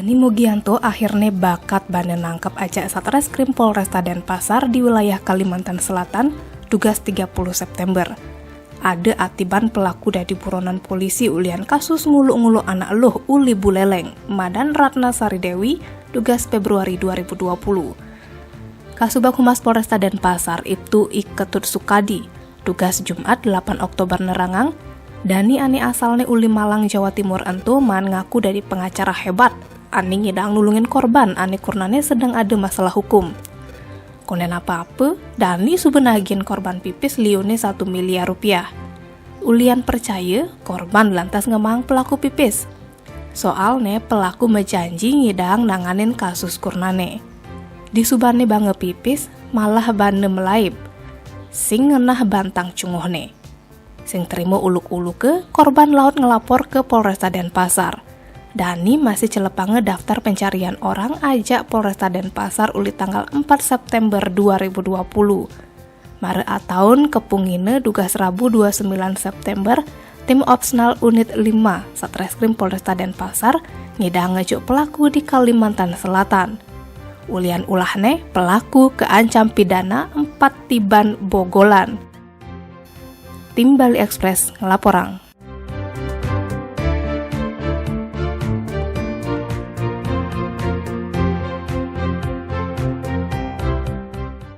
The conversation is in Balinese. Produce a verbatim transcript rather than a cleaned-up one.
Dani Mugianto akhirnya bakat bana nangkep ajak Satreskrim Polresta Denpasar di wilayah Kalimantan Selatan, tugas tiga puluh September. Ada atiban pelaku dadi buronan polisi ulian kasus nguluk-nguluk anak luh uli Buleleng, madan Ratna Sari Dewi, tugas Februari dua ribu dua puluh. Kasubag Humas Polresta Denpasar, Ibtu I Ketut Sukadi, tugas Jumat delapan Oktober nerangang, Dani ane asalne uli Malang, Jawa Timur ento maan ngaku dadi pengacara hebat, ane ngidang nulungin korban ane kurnane sedang ada masalah hukum. Konden apa-apa, Dani suba nagihin korban pipis liune satu miliar rupiah. Ulian percaya, korban lantas ngemaang pelaku pipis. Soalne pelaku majanji ngidang nanganin kasus kurnane. Disubane ba ngepipis, malah bana melaib. Sing ngenah bantang cunguhne. Sing terima uluk-uluke, korban laut ngelapor ke Polresta Denpasar. Dani masih celepanga daftar pencarian orang ajak Polresta Denpasar uli tanggal empat September dua ribu dua puluh. Mara ataun kepungina dugas Rabu dua sembilan September, tim Opsnal Unit lima Satreskrim Polresta Denpasar ngidang ngejuk pelaku di Kalimantan Selatan. Ulian ulahne, pelaku keancam pidana empat tiban bogolan. Tim Bali Express ngelaporang.